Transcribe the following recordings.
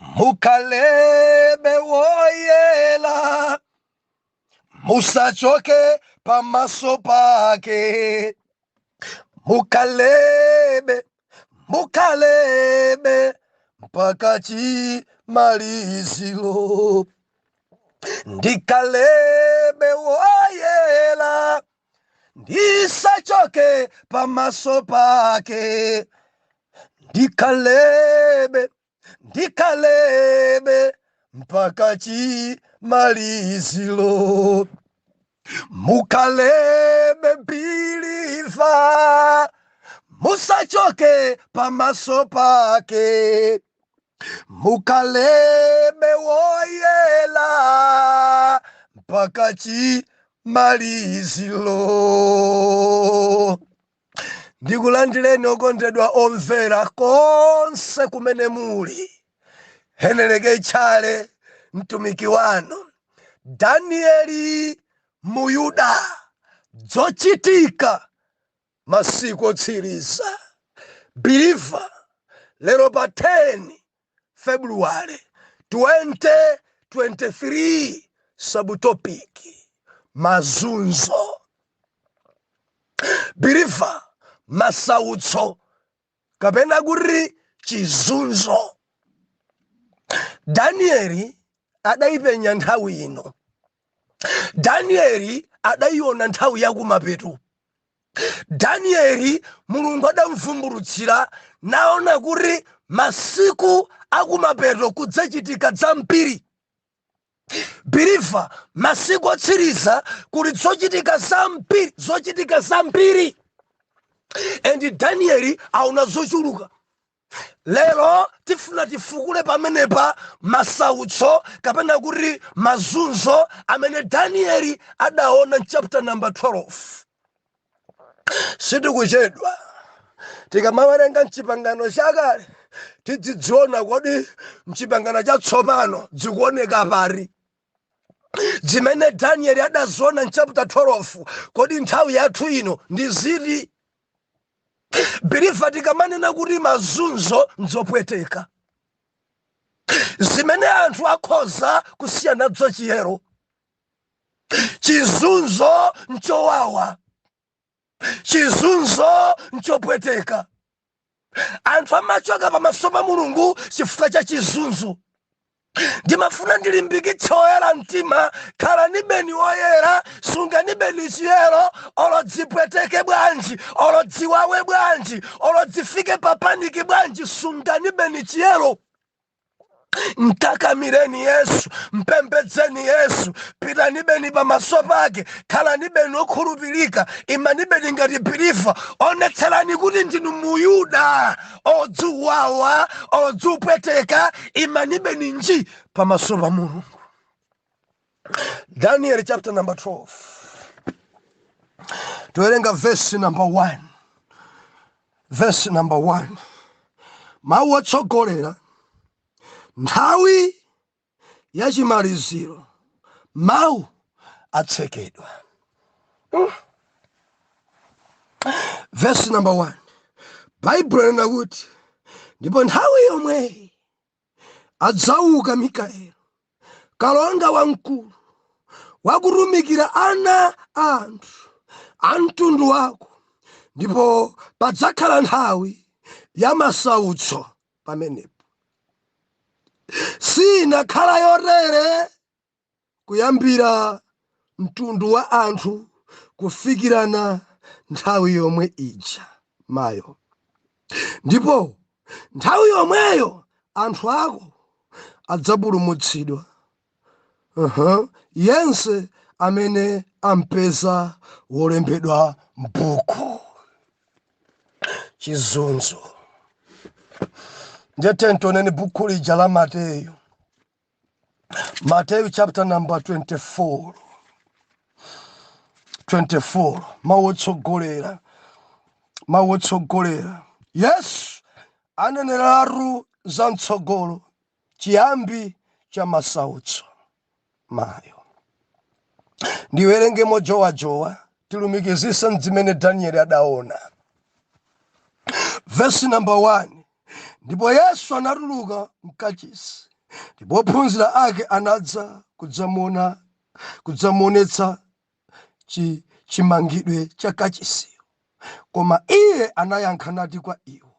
Mukhalebe woyela, musachoke pamaso pake. Mukhalebe, mukhalebe mpaka chimaliziro. Ndikhalebe woyela, ndisachoke pamaso pake. Ndikhalebe, ndikhalebe mpaka chimaliziro. Mukhalebe believer, musachoke pamaso pake. Mukhalebe woyela mpaka chimaliziro. Ndikulandireni okondedwa omvera konse kumene muli. Heneleke Tchale, mtumiki wanu. Danieli Muyuda, zochitika masiku otsiriza. Believer, lero pa 10 February 2023, subtopic mazunzo. Believer, masautso kapena kuti chizunzo. Danieli adayipenya nthawi ino. Danieli adayiona nthawi yakumapeto. Danieli Mulungu adamvumbulutsira naona kuti masiku akumapeto kudzachitika zambiri. Believer, masiku otsiriza kuli zochitika zambiri, zochitika zambiri, and Danieli aona zochuluka. Lero tifuna tifukule pamenepa masautso kapena kuti mazunzo amene Danieli adaona chapter number 12. Sitikuchedwa, tikamawerenga mchipangano chakale tidzidziona kodi mchipangano chatsopano zikuoneka pari zimene Danieli adaziona mchapter 12. Kodi nthawi yathu ino ndi ziti? Believer, tikamanena kuti mazunzo, nzopweteka zimene anthu akhoza kusiya nadzo chiyero. Chizunzo nchowawa, chizunzo nchopweteka. Anthu amachoka pamaso pa Mulungu chifukwa cha chizunzo. Ndimafuna ndilimbikitse oyera mtima: khalani beni oyera, sungani beni chiyero, olo dzipweteke bwanji, olo dziwawe bwanji, olo dzifike pa panic bwanji, sungani beni chiyero. Mkakamireni Yesu, mpembedzeni Yesu, pitani beni pamaso pake, khalani beni okhulupirika, imani beni ngati believer, onetserani kuti ndinu Muyuda odziwawa, odziupweteka, imani beni nji pamaso pa Mulungu. Daniel chapter number 12, towerenga verse number 1, verse number 1. Mawu otsogolera: nthawi yachimaliziro, mawu atsekedwa. Verse number 1, Baibulo linena kuti, "Ndipo nthawi yomweyi adzauka Mikaeli, kalonga wamkulu, wakutumikira ana a anthu a mtundu wako, ndipo padzakhala nthawi ya masautso pamenepo, sinakhala yotere kuyambira mtundu wa anthu kufikirana nthawi yomwe ija mayo. Ndipo nthawi yomweyo anthu ako adzapulumutsidwa, yense amene ampeza wolembedwa m'buku." Chizunzo. Ndiye tioneni buku lija la Mateyu, Mateyu chapter number 24, 24. Mawu otsogolera, mawu otsogolera: Yesu aneneratu za mtsogolo, chiyambi cha masautso. Mayo, ndiwerenge mojowajowa, tilumikizise mzimene Danieli adaona. Verse number 1: Ndipo Yesu anatuluka mkachisi, ndipo ophunzira ake anadza kudzamuona, kudzamuonetsa chimangidwe cha kachisiyo. Koma iye anayankha nati kwa iwo,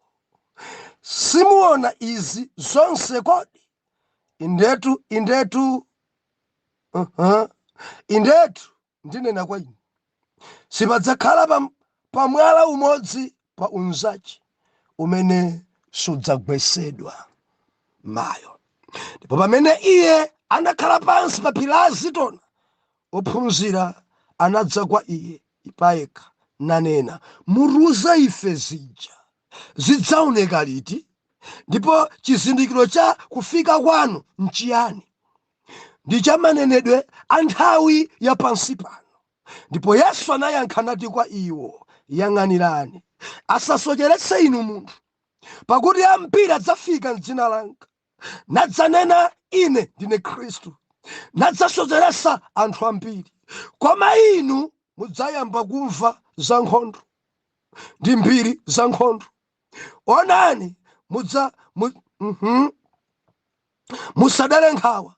Simuona izi zonse kodi? Indetu, indetu, indetu ndinena kwa inu, sipadzakhala pa mwala umodzi pa unzache umene sudzagwesedwa. Mayo. Ndipo pamene iye anakhala pansi pa phiri la Azitona, ophunzira anadza kwa iye payekha nanena, Mutiuze ife zija zidzaoneka liti, ndipo chizindikiro cha kufika kwanu nchiyani, ndi cha manenedwe a nthawi ya pansi pano? Ndipo Yesu anayankha nati kwa iwo, Yang'anirani, asasocheretse inu munthu, pakuti ambiri adzafika m'dzina langa, nadzanena, Ine ndine Khristu, nadzasocheretsa anthu ambiri. Koma inu mudzayamba kumva za nkhondo ndi mbiri za nkhondo. Onani, musadere nkhawa,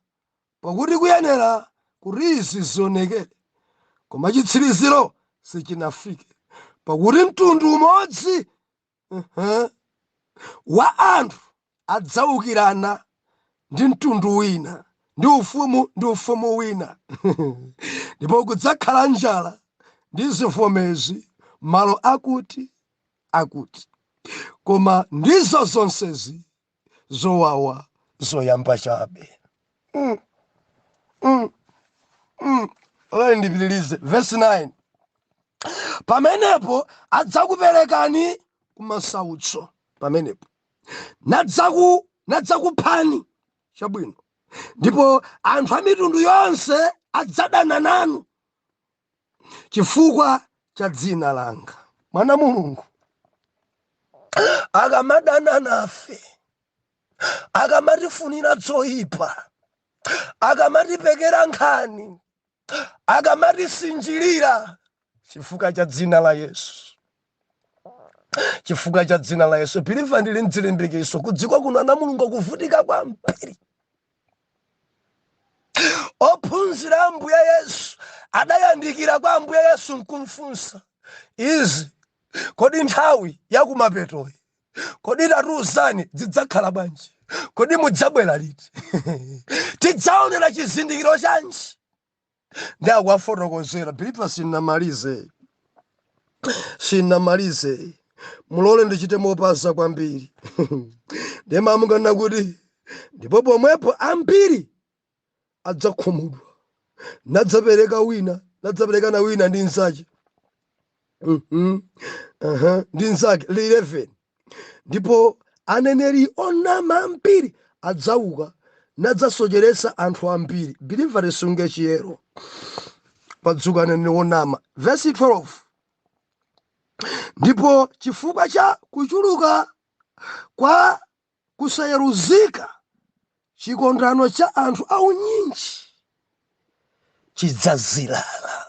pakuti kuyenera kuti izi zionekere, koma chitsiriziro sichinafike. Pakuti mtundu umodzi wa anthu adzaukirana ndi mtundu wina, ndi ufumu ndi ufumu wina, ndipo kudzakhala njala ndi zivomezi malo akuti akuti. Koma ndizo zonsezi zowawa zoyamba chabe. Lole ndipitirize verse 9. Pamenepo adzakuperekani kumasautso, pamenepo nadzakuphani. Chabwino. Ndipo anthu a mitundu yonse adzadana nanu chifukwa cha dzina langa. Mwana Mulungu akamadana nafe, akamatifunira zoyipa, akamatipekera nkhani, akamatisinjirira chifukwa cha dzina la Yesu, chifukwa cha dzina la Yesu. Believer, ndili mdzilimbikiso kudziko kuno, ana Mulungu akuvutika kwambiri. Ophunzira Ambuye Yesu adayandikira kwa Ambuye Yesu nkumfunsa izi, Kodi nthawi yakumapetoyi, kodi tatiuzani, zidzakhala bwanji? Kodi mudzabwera liti? Tidzaonera chizindikiro chanji? Ndi akuwafotokozera. Believer, sinamalize, sinamalize, mulole ndichite mopaza kwambiri. Ndemamukana kuti ndipo pomwepo ambiri adzakhumudwa, nadzapereka wina, nadzaperekana wina ndi nzache, ndi nzake. 11 Ndipo aneneri onama ambiri adzauka, nadzasocheretsa anthu ambiri. Believer, tisunge chiyero. Padzuka aneneri onama. Verse 12: Ndipo chifukwa cha kuchuluka kwa kusayeruzika, chikondano cha anthu aunyinji chidzazilala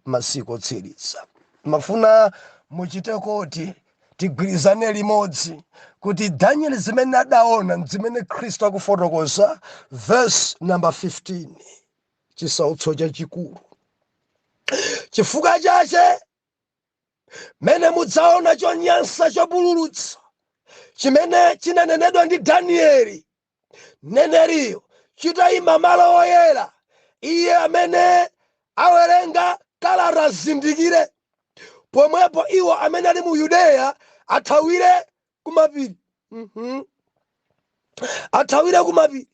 masiku otsiriza. Mafuna muchite kuti tigwirizane limodzi kuti Daniel zimene adaona, zimene Khristu akufotokoza, verse number 15, chisautso chachikulu. Chifukwa chache mene mudzaona chonyansa chopululutsa chimene chinanenedwa ndi Danieli mneneriyo chitayima malo oyera, iye amene awerenga kalata azindikire, pomwepo iwo amene ali mu Yudeya athawire kumapiri. Athawire kumapiri.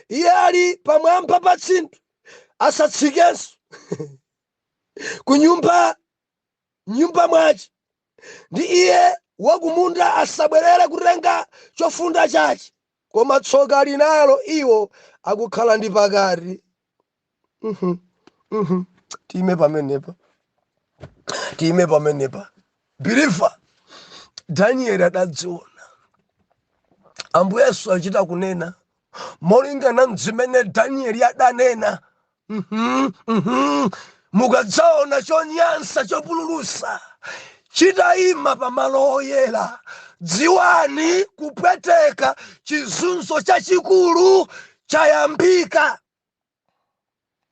Iye ali pamwamba pa tsindwi asatsikenso ku nyumba mwace, ndi iye wakumunda asabwerere kutenga chofunda chace. Koma tsoka linalo iwo akukhala ndi pakati. Time pamenepa, time pamenepa. Believer, Daniel adadziona. Ambuye Yesu achita kunena molingana mzimene Danieli adanena. Mukadzaona chonyansa chopululusa chitayima pamalo oyera, Dziwani kupweteka, chizunzo chachikulu chayambika.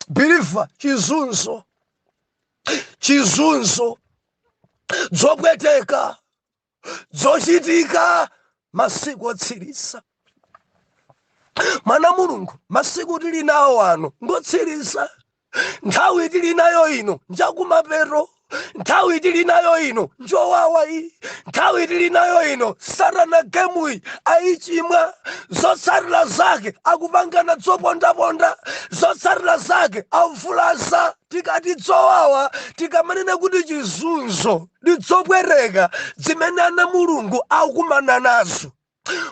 Believer, chizunzo, chizunzo, zopweteka zochitika masiku otsiriza. Mwana Mulungu, masiku tili nawo ano ngotsiriza. Nthawi tili nayo ino njakumapeto. Nthawi tili nayo ino njowawa iyi. Nthawi tili nayo ino, Satana game yi ayichimwa. Zotsatira zake akupangana zopondaponda, zotsatira zake avulaza. Tikati dzowawa, tikamanena kuti chizunzo ndi zopweteka zimene ana Mulungu akukumana nazo,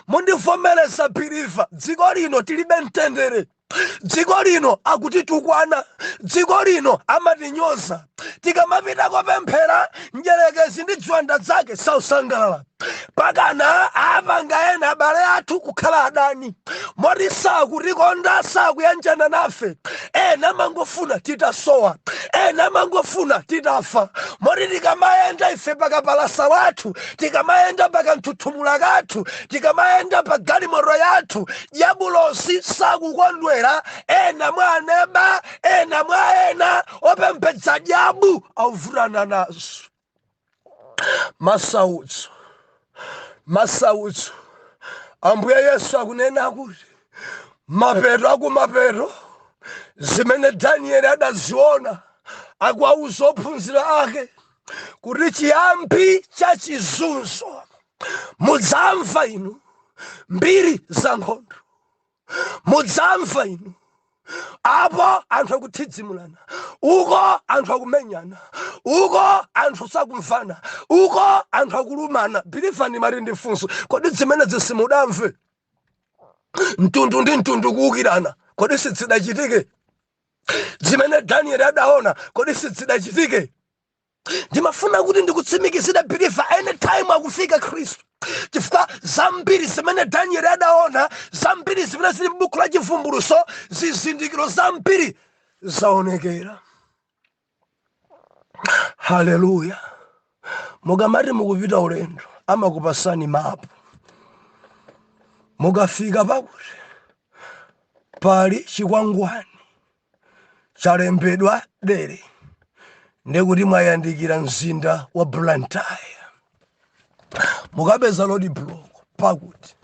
mundivomereza believer, dziko lino tilibe mtendere. Dziko lino akutitukwana, dziko lino amatinyoza. Tikamapita kopemphera, mdyerekezi ndi ziwanda zake sausangalala. Pakana apanga ena abale athu kukhala adani, moti sakutikonda, sakuyanjana nafe. Ena amangofuna titasowa, ena amangofuna titafa. Moti tikamayenda ife pakapalasa wathu, tikamayenda pakanthuthuthumula kathu, tikamayenda pa galimoto yathu, diabulosi sakukondwera. Ena mwa aneba, ena mwa ena opembedza dyabu avutana nazo. Masautso, masautso. Ambuye Yesu akunena kuti mapeto akumapeto, zimene Danieli adaziona, akuwauza ophunzira ake kuti chiyambi cha chizunzo, mudzamva inu mbiri za nkhondo, mudzamva inu apo anthu akuthidzimulana, uko anthu akumenyana, uko anthu sakumvana, uko anthu akulumana. Believer, ndimati ndifunso, kodi zimenezi simudamve? Mtundu ndi mtundu kuwukirana, kodi sizidachitike? Zimene Danieli adaona, kodi sizidachitike? Ndimafuna kuti ndikutsimikizire believer, anytime akufika Khristu, chifukwa zambiri zimene Danieli adaona, zambiri zimene zili m'buku la Chivumbuluso, zizindikiro zambiri zaonekera. Haleluya! Mukamati mukupita ulendo, amakupasani mapu. Mukafika pakuti pali chikwangwani chalembedwa dere, ndekuti mwayandikira mzinda wa Blantyre. Mukapeza road block pakuti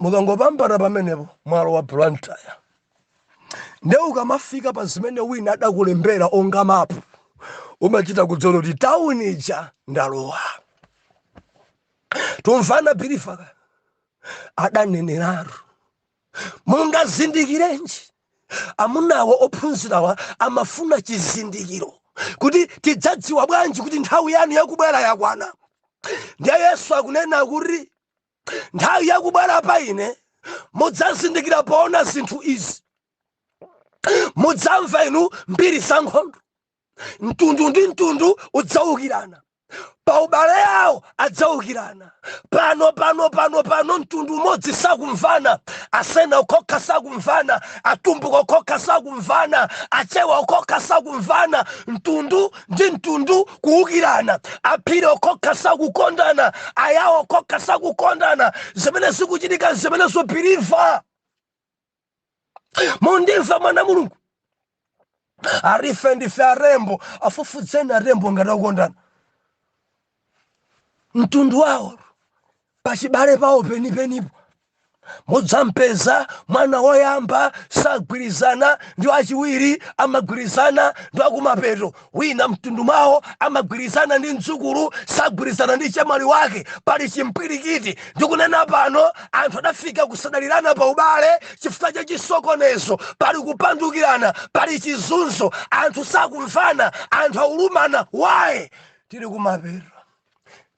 mukangopambana pamenepo, mwalo wa Blantyre. Nde ukamafika pa zimene wina adakulembera onga mapu, umachita kudziwa kuti tawuni ija ndalowa. Tumvana believer? Adaneneratu. Mungazindikirenji? Amunawo ophunzirawa amafuna chizindikiro, kuti tidzadziwa bwanji kuti nthawi yanu yakubwera yakwana? Ndiye Yesu akunena kuti nthawi yakubwera pa ine mudzazindikira poona zinthu izi: mudzamva inu mbiri za nkhondo, mtundu ndi mtundu udzaukirana, pa ubale awo adzaukirana. Pano pano pano pano mtundu umodzi sakumvana, asena okhoka sakumvana, atumbuka okhoka sakumvana, achewa okhoka sakumvana, mtundu ndi mtundu kuukirana, aphiri okhoka sakukondana, ayawo okhoka sakukondana. Zimene zikuchitika zimenezo believer, mundimva mwana Mulungu? Arife ndife arembo, afufudzeni arembo ngati akukondana mtundu wawo pachibale pawo penipenipo. Mudzampeza mwana woyamba sagwirizana ndi wachiwiri, amagwirizana ndi wakumapeto. Wina mtundu mwawo amagwirizana ndi mdzukulu, sagwirizana ndi chemwali wake. Pali chimpwirikiti. Ndikunena pano anthu adafika kusadalirana pa ubale chifukwa cha chisokonezo. Pali kupandukirana, pali chizunzo, anthu sakumvana, anthu aulumana. Why? Tili kumapeto,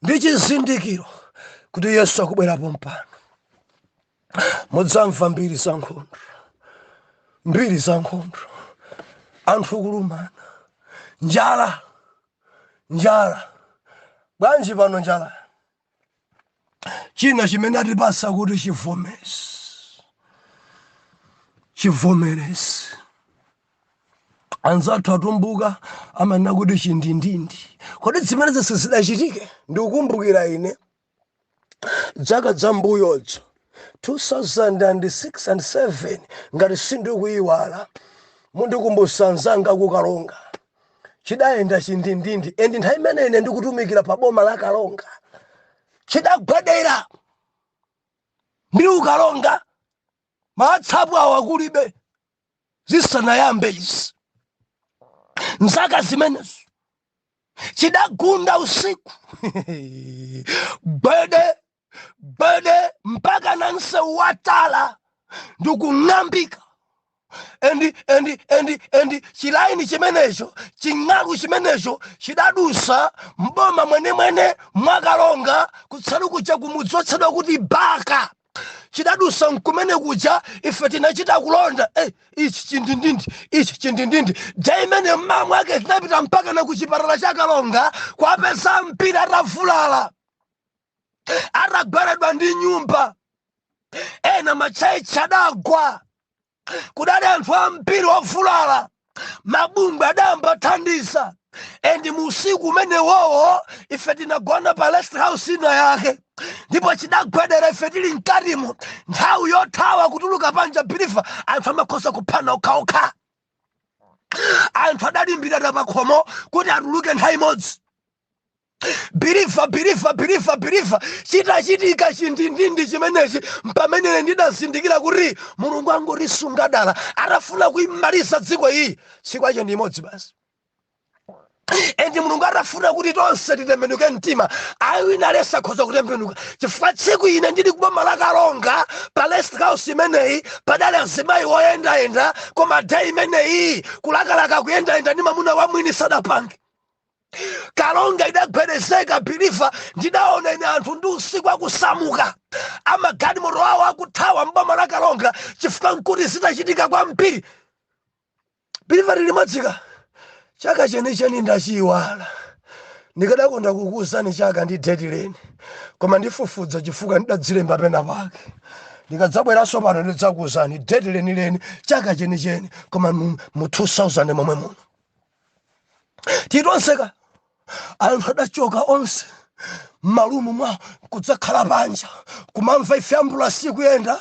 ndi chizindikiro kuti Yesu akubwerapo mpano. Mudzamva mbiri za nkhondo, mbiri za nkhondo, anthu kulumana, njala. Njala bwanji pano? Njala china chimene atipasa kuti chivomezi, chivomerezi. Anzathu atumbuka amanena kuti chindindindi. Kodi zimenezi sizidachitike? Ndikukumbukira ine Zaka zambuyozo, 2006 and 7, ngati sindikuyiwala, mundikumbusa mzanga, kuKalonga chidayenda chindindindi. And nthawi imene ine ndikutumikira pa boma la Kalonga, chidagwedera ndi uKalonga. Maatsapu awa kulibe zisanayambe izi. Nzaka zimenezo chidagunda usiku, gwede gwede, mpaka na msewu watala ndikung'ambika. And chilaini chimenecho, ching'alu chimenecho chidadusa mboma mwenemwene mwaKalonga, kutsalu kuja kumudzi otchedwa kuti Baka. Chidadusa nkumene kuja. Ife tinachita kulonda, ichi chindindindi, ichi chindindindi ja imene mmamu ake tinapita mpaka na kuchipatala cha Kalonga, kwapeza mpira atavulala, atagweredwa ndi nyumba. Ena machechi adagwa, kudali anthu ambiri ovulala, mabungwe adayamba thandiza. And musiku umene wowo ife tinagona pa rest house ina yake, ndipo chidagwedera ife tili mkatimo. Nthawi yothawa kutuluka panja, believer, anthu amakhoza kuphana okhaokha. Anthu adalimbirana pakhomo kuti atuluke nthawi imodzi. Believer, believer, believer, believer, chitachitika chindindindi chimenechi, mpamene ndidazindikira kuti Mulungu angotisunga dala. Atafuna kuimaliza dziko iyi, tsiku ache ndi imodzi basi. And Mulungu atafuna kuti tonse titembenuke mtima, awina alesa akhoza kutembenuka, chifukwa tsiku ine ndili kuboma la Kalonga pa rest house imeneyi, padali azimayi woyendayenda, koma day imeneyi kulakalaka kuyendayenda ndi mamuna wamwini sadapange. Kalonga idagwedezeka, believer. Ndidaona ine anthu ndi usiku akusamuka, amagalimoto awo akuthawa mboma la Kalonga, chifukwa nkuti zitachitika kwambiri. Believer, lili mwadzika chaka chenicheni ndachiyiwala. Ndikadakonda kukuwuzani chaka ndi date leni, koma ndifufudza chifukwa ndidadzilemba pena pake. Ndikadzabweranso pano ndidzakuwuzani date lenileni, chaka chenicheni, koma mu 2000 momwe muno titonseka. Anthu adachoka onse m'malumu mwa kudzakhala panja, kumamva ife ambulasi ikuyenda,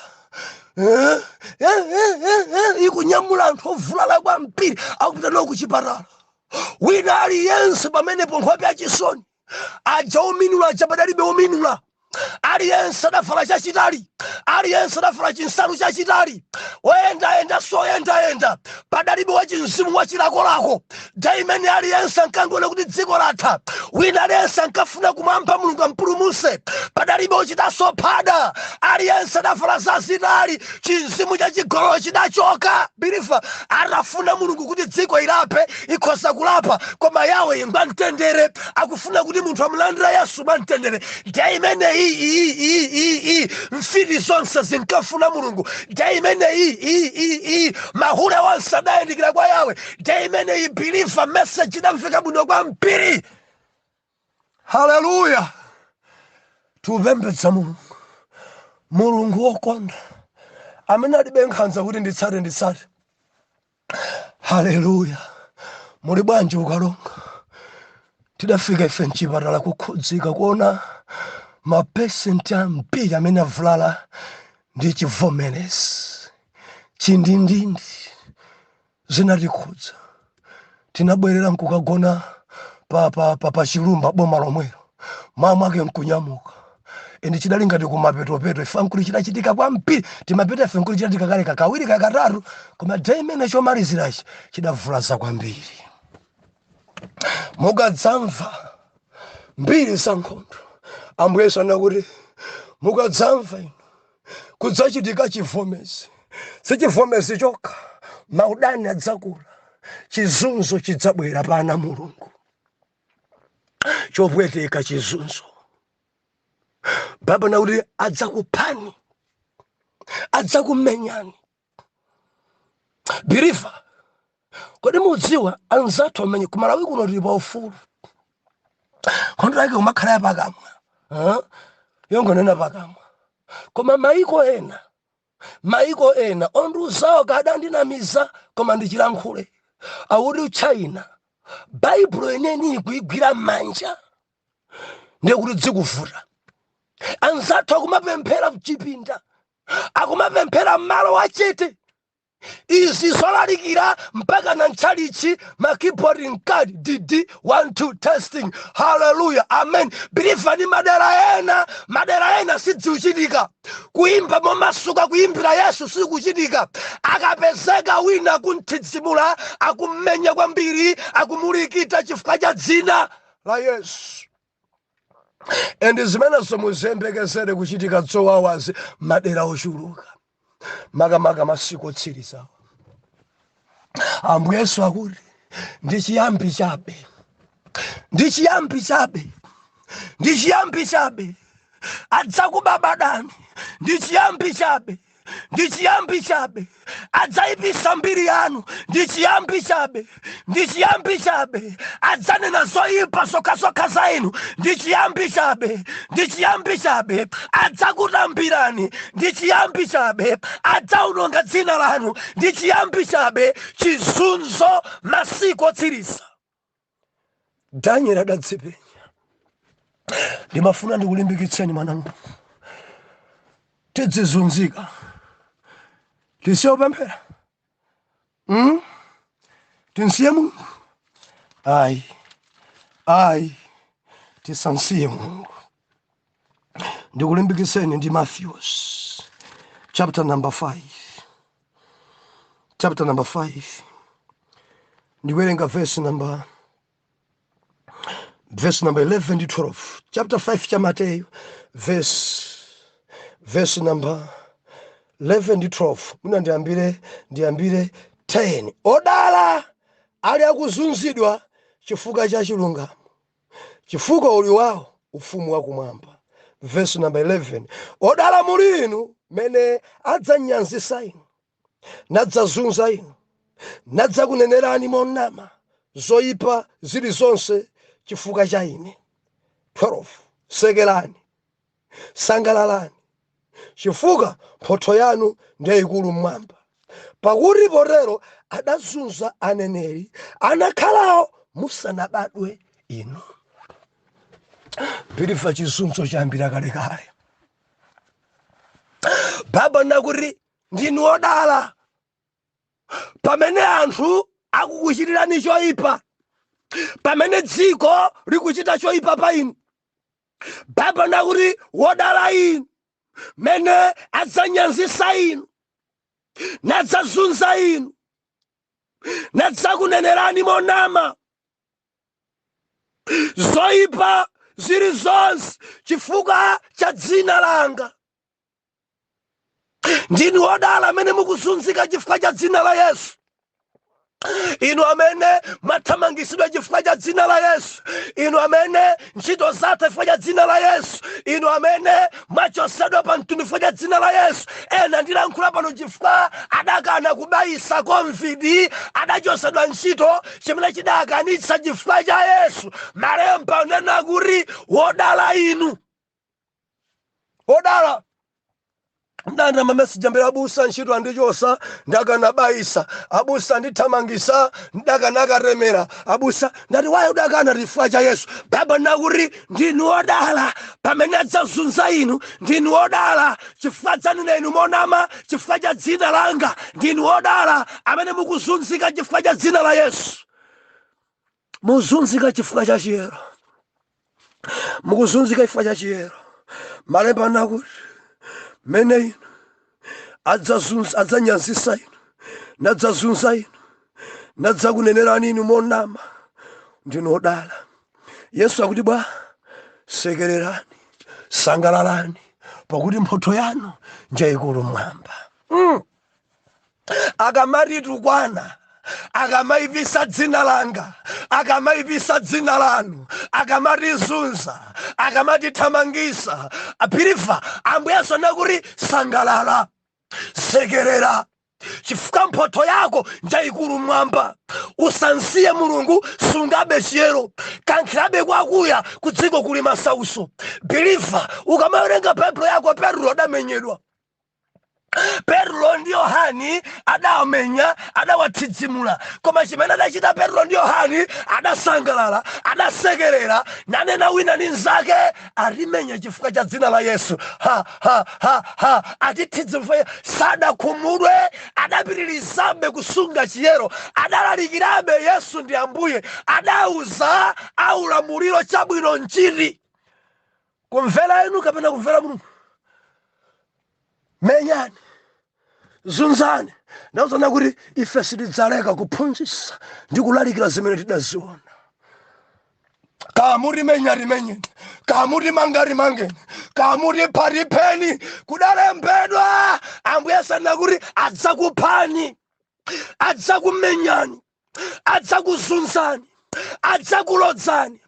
ikunyamula anthu ovulala kwambiri, akupita nawo kuchipatala. Wina aliyense pamenepo nkhope yachisoni. Aja ominula aja padalibe ominula. Aliyense adavala chachitali, aliyense adavala chinsalu chachitali. Woyendayenda soyendayenda padalibe, wachinzimu wachilakolako da imene aliyense ankangoona kuti dziko latha. Wina aliyense ankafuna kumwamba Mulungu ampulumuse. Padalibe wochitanso phada, aliyense adavala zazitali. Chinzimu chachigololo chidachoka. Believer, atafuna Mulungu kuti dziko ilape, ikhoza kulapa, koma yawe ngwa mtendere, akufuna kuti munthu amulandira Yesu mwa mtendere. Day imene iyi iyi iyi iyi iyi mfiti zonse zinkafuna Mulungu. Day imene iyi iyi iyi iyi mahule onse adayandikira kwa Yawe. Day imene iyi, believer, message idamveka bwino kwambiri. Haleluya! Tiupembedza Mulungu, Mulungu wokonda amene alibe nkhanza kuti nditsate nditsate. Haleluya! Muli bwanji uKalonga? Tidafika ife mchipatala kukhudzika kuona mapesenti ambiri amene avulala ndi chivomerezi chindindindi. Zinatikhudza. Tinabwerera nkukagona pa chilumba boma lomwelo. Mwamwake nkunyamuka, and chidali ngati kumapetopeto. Ife nkuti chidachitika kwambiri, timapita ife nkuti chidachitika kale kakawiri, kakatatu, koma day imene chomalizirachi chidavulaza kwambiri. Mukadzamva mbiri za nkhondo, Ambuye Yesu anakuti mukadzamva inu kudzachitika chivomezi, si chivomezi chokha, maudani adzakula, chizunzo chidzabwera pa ana Mulungu, chopweteka chizunzo. Baba nakuti adzakuphani, adzakumenyani. Believer, kodi mudziwa anzathu amene kuMalawi kuno tili pa ufulu, nkhondo yake kumakhala ya pakamwa, yongonena pakamwa, koma maiko ena, maiko ena ondiuzawo kadandinamiza, koma ndichilankhule, akuti China Baibulo ineni kuigwira m'manja ndiye kuti dzikuvuta. Anzathu akumapemphera mchipinda, akumapemphera m'malo achete. Izi zolalikira mpaka na ntchalichi, ma keyboard mkati, dd 1 2 testing, haleluya, amen. Believer, ni madera ena, madera ena sidziuchitika. Kuimba momasuka, kuimbira Yesu sikuchitika. Akapezeka wina kunthidzimula, akummenya kwambiri, akumulikita chifukwa cha dzina la Yesu. And zimenezo muziyembekezere kuchitika, zowawazi, madera ochuluka, makamaka masiku otsirizawa. Ambuye Yesu akuti ndi chiyambi chabe, ndi chiyambi chabe, ndi chiyambi chabe. Adzakubabadani, ndi chiyambi chabe, ndi chiyambi chabe. Adzayipisa mbiri yanu, ndi chiyambi chabe, ndi chiyambi chabe. Adzanena zoyipa zokhazokha za inu, ndi chiyambi chabe, ndi chiyambi chabe. Adzakutambirani, ndi chiyambi chabe. Adzawononga dzina lanu, ndi chiyambi chabe. Chizunzo masiku otsiriza, Daniel adadzipenya. Ndimafuna ndikulimbikitseni, mwanangu, tidzizunzika, tisiye kupemphera? Tinsiye Mulungu? Ayi, ayi, tisansiye Mulungu. Ndikulimbikitseni ndi Matthews chapter number 5, chapter number 5. Ndikuwerenga verse number 11 ndi 12. Chapter 5 cha Mateyu, verse number 11 ndi 12. Mwina ndiyambire 10. Odala ali akuzunzidwa chifukwa cha chilungamo, chifukwa uli wawo ufumu wakumwamba. Verse number 11: Odala muli inu mene adzanyanzisa inu, nadzazunza inu, nadzakunenerani monama zoyipa zilizonse chifukwa cha ine. 12: Sekerani, sangalalani, chifukwa mphotho yanu ndiyayikulu mmwamba, pakuti potero adazunza aneneri anakhalawo musanabadwe inu. Believer, chizunzo chayambira kalekale. Baba nakuti ndinu odala pamene anthu akukuchitirani choyipa, pamene dziko likuchita choyipa pa inu. Baba nakuti wodala inu mene adzanyanzisa inu, nadzazunza inu, nadzakunenerani monama zoyipa zili zonse chifukwa cha dzina langa. Ndinu odala amene mukuzunzika chifukwa cha dzina la Yesu, inu amene mwathamangisidwa chifukwa cha dzina la Yesu, inu amene ntchito zatha chifukwa cha dzina la Yesu, inu amene mwachosedwa pa mtundu chifukwa cha dzina la Yesu. Ena ndilankhula pano, chifukwa adakana kubayisa COVID, adachosedwa ntchito, chimene chidakanitsa chifukwa cha Yesu. Malemba anena kuti wodala inu, wodala. Ndanda mameseji ambera: "Abusa, ntchito andichosa, ndakanabayisa. Abusa, ndithamangisa, ndakanakatemera. Abusa." Ndati, "Wayi udakana?" Chifukwa cha Yesu. Baba nakuti ndinu odala pamene adzazunza inu, ndinu odala chifukwa adzanena inu monama chifukwa cha dzina langa. Ndinu odala amene mukuzunzika chifukwa cha dzina la Yesu. Muzunzika chifukwa cha chiyero, mukuzunzika chifukwa cha chiyero. Malemba nakuti mene inu adzazunza, adzanyanzisa inu, nadzazunza inu, nadzakunenerani inu monama, ndinu odala. Yesu akuti bwa: Sekererani, sangalalani, pakuti mphotho yanu njayikulu mmwamba. Akamatitukwana, akamayipisa dzina langa, akamayipisa dzina lanu, akamatizunza, akamatithamangisa, believer, Ambuye Yesu anakuti sangalala, sekerera, chifukwa mphotho yako njayikulu mwamba. Usansiye Mulungu, sungabe chiyero, kankhirabe kwakuya. Ku dziko kuli masauso. Believer, ukamawerenga Baibulo yako, Petro adamenyedwa, Petro ndi Yohane. Yohani adawamenya, adawathidzimula, koma chimene adachita Petro ndi Yohani, adasangalala, adasekerera, nanena wina ndi mnzake, "Atimenya chifukwa cha dzina la Yesu, ha ha ha ha, atithidzimula." Sadakhumudwe, adapitirizabe kusunga chiyero, adalalikirabe Yesu ndi Ambuye. Adauza aulamuliro, "Chabwino nchiti, kumvera inu kapena kumvera Mulungu? Menyani, zunzani." Ndauzana kuti ife sitidzaleka kuphunzitsa ndi kulalikira zimene tidaziona. Kamutimenya, timenyeni; kamutimanga, timangeni; kamutipha, tipheni. Kudalembedwa, Ambuye sanena kuti adzakuphani, adzakumenyani, adzakuzunzani, adzakulodzani,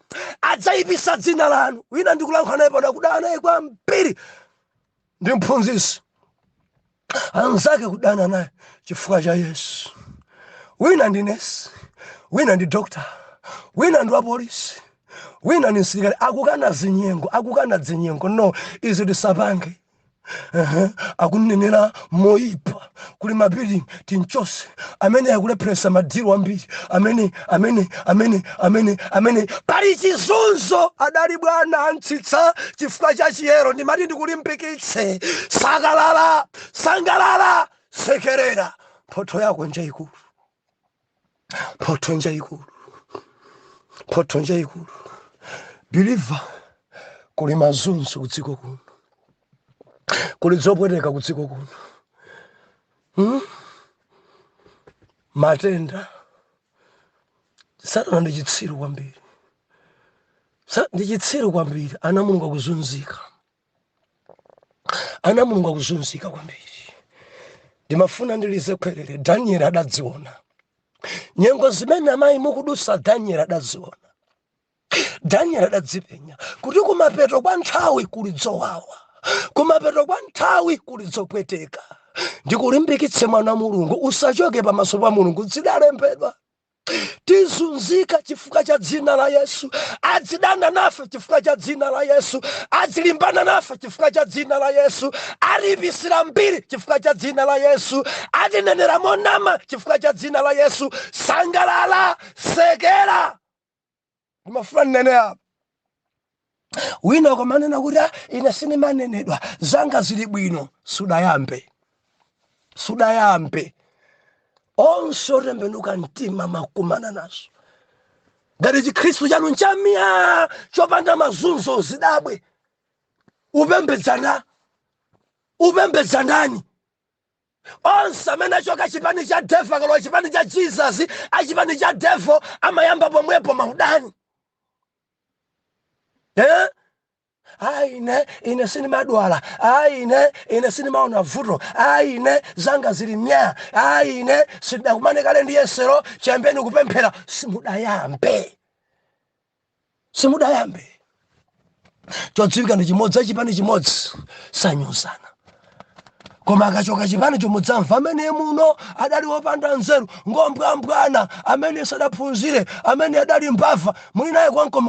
adzayipisa dzina lanu. Wina ndikulankhula naye pano, akudana naye kwambiri ndi mphunzitsi, anzake kudana naye chifukwa cha Yesu. Wina ndi nesi, wina ndi doctor, wina ndi wapolisi, wina ndi msilikali, akukana zinyengo, akukana zinyengo, "No, izi tisapange." Akunenera moyipa, kuli mapiri tinchose, amene akulepheresa ma deal ambiri, amene amene amene amene amene pali chizunzo. Adali bwana antsitsa chifukwa cha chiyero. Ndimati ndikulimbikitse, sakalala, sangalala, sekerera, mphotho yako njayikulu, mphotho njayikulu, mphotho njayikulu. Believer, kuli mazunzo kudziko kuno, kuli zopweteka kudziko kuno, Matenda. Satana ndi chitsiru kwambiri. Ndi chitsiru kwambiri. Ana Mulungu akuzunzika, ana Mulungu akuzunzika kwambiri. Ndimafuna ndilize khwerere. Daniel adadziona nyengo zimene amayi mukudusa. Daniel adadziona, Daniel adadzipenya kuti kumapeto kwa nthawi kuli dzowawa, kumapeto kwa nthawi kuli zopweteka. Ndikulimbikitse mwana Mulungu, usachoke pamaso pa Mulungu. Zidalembedwa, tizunzika chifukwa cha dzina la Yesu, adzidana nafe chifukwa cha dzina la Yesu, adzilimbana nafe chifukwa cha dzina la Yesu, alipisira mbiri chifukwa cha dzina la Yesu, atinenera monama chifukwa cha dzina la Yesu. Sangalala, sekera. Ndimafuna ndinene apa, wina ukamanena kuti, "Ah, ine sindimanenedwa, zanga zili bwino," sudayambe, sudayambe. Onse otembenuka mtima makumana nazo. Ngati chikhristu chanu nchamiya chopanda mazunzo, zidabwe. Upembedzana, upembedza ndani? Onse amene achoka chipani cha devil akalowa chipani cha Jesus, achipani cha devil amayamba pomwepo maudani, eh? "Ayi, ine ine sindimadwala. Ayi, ine ine sindimaona vuto. Ayi, ine zanga zili mya. Ayi, ine sindidakumane kale ndi yesero chiyambeni kupemphera." Simudayambe, simudayambe. Chodziwika ndi chimodzi, achipani chimodzi sanyozana, koma akachoka chipani chomudzamva, "Amene muno adali wopanda nzeru, ngombwambwana, amene sadaphunzire, amene adali mbava." Muli naye kwanko,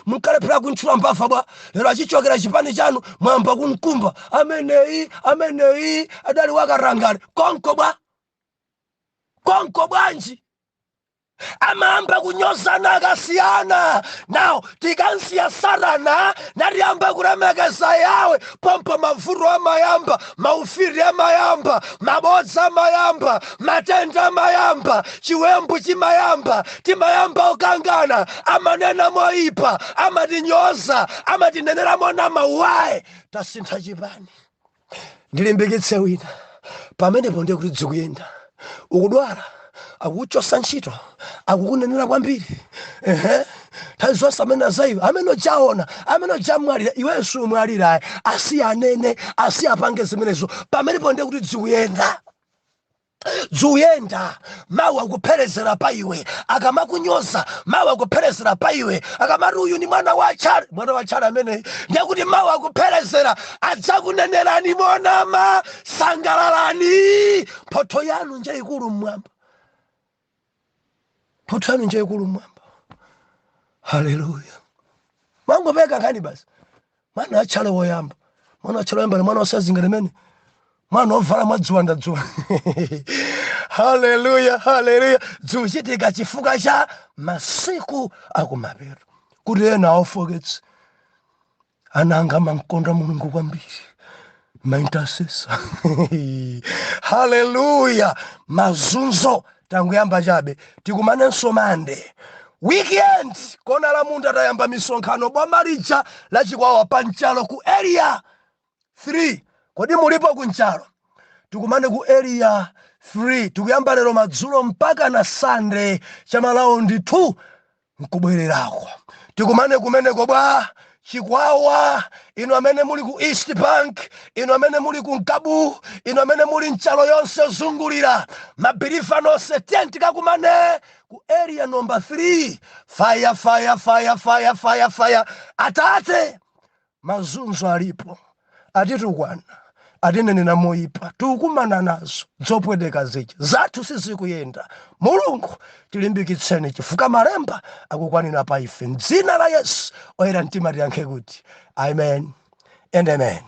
munkalephera kuntchula mbava bwa? Lero achichokera chipani chanu, mwamba kumkumba, "Ameneyi, ameneyi adali wakarangale." Konko bwa? Konko bwanji? Amayamba kunyozana akasiyana nawo. Tikansiya Satana natiyamba kulemekeza Yawe, pompo mavuto amayamba, maufiti amayamba, mabodza amayamba, matenda amayamba, chiwembu chimayamba, timayamba kukangana, amanena moyipa, amatinyoza, amatinenera monama. Waye tasintha chipani. Ndilimbikitse wina pamenepo, ndiye kuti dzikuyenda. Ukudwala, akukuchosa ntchito, akukunenera kwambiri, ehe, nthawi zonse amene azaiwe, amene ojaona, amene ojamwalira, iwenso umwalira. Asiye anene, asiye apange zimenezo. Pamenepo ndiye kuti dzikuyenda, dzikuyenda. Mawu akupherezera pa iwe akamakunyoza, mawu akupherezera pa iwe akamati, "Uyu ni mwana wa Tchale, mwana wa Tchale ameneyi," ndiye kuti mawu akupherezera. Adzakunenerani monama, sangalalani, mphotho yanu njayikulu mmwamba, mphotho yanu njayikulu mmwamba. Haleluya! Mangopeka nkhani basi, "Mwana wa Tchale woyamba, mwana wa Tchale woyamba ni mwana wasazinga limene." Mwana ovala mwadziwanda dzuwa. Haleluya, haleluya! Zikuchitika chifukwa cha masiku akumapeto, kuti ena awafoketse. Ananga amankonda Mulungu kwambiri, maintercessor. Haleluya! Mazunzo tanguyamba chabe. Tikumanenso Mande. Weekend kona la munda tayamba misonkhano boma lija la Chikwawa, panchalo ku Area 3. Kodi mulipo kunchalo? Tikumane ku Area 3. Tikuyamba lero madzulo mpaka na Sunday chama round 2 nkubwererako. Tikumane kumeneko bwa Chikwawa. Inu amene muli ku East Bank, inu amene muli ku Nkabu, inu amene muli mchalo yonse zungulira, mabeliever nonse, tiye tikakumane ku Area number 3. Fire, fire, fire, fire, fire, fire! Atate, mazunzo alipo, atitukwana, atinenera moyipa, tikukumana nazo zopweteka zija, zathu sizikuyenda. Mulungu, tilimbikitseni chifukwa malemba akukwanira pa ife. Mdzina la Yesu, oyera mtima tiyankhe kuti amen and amen.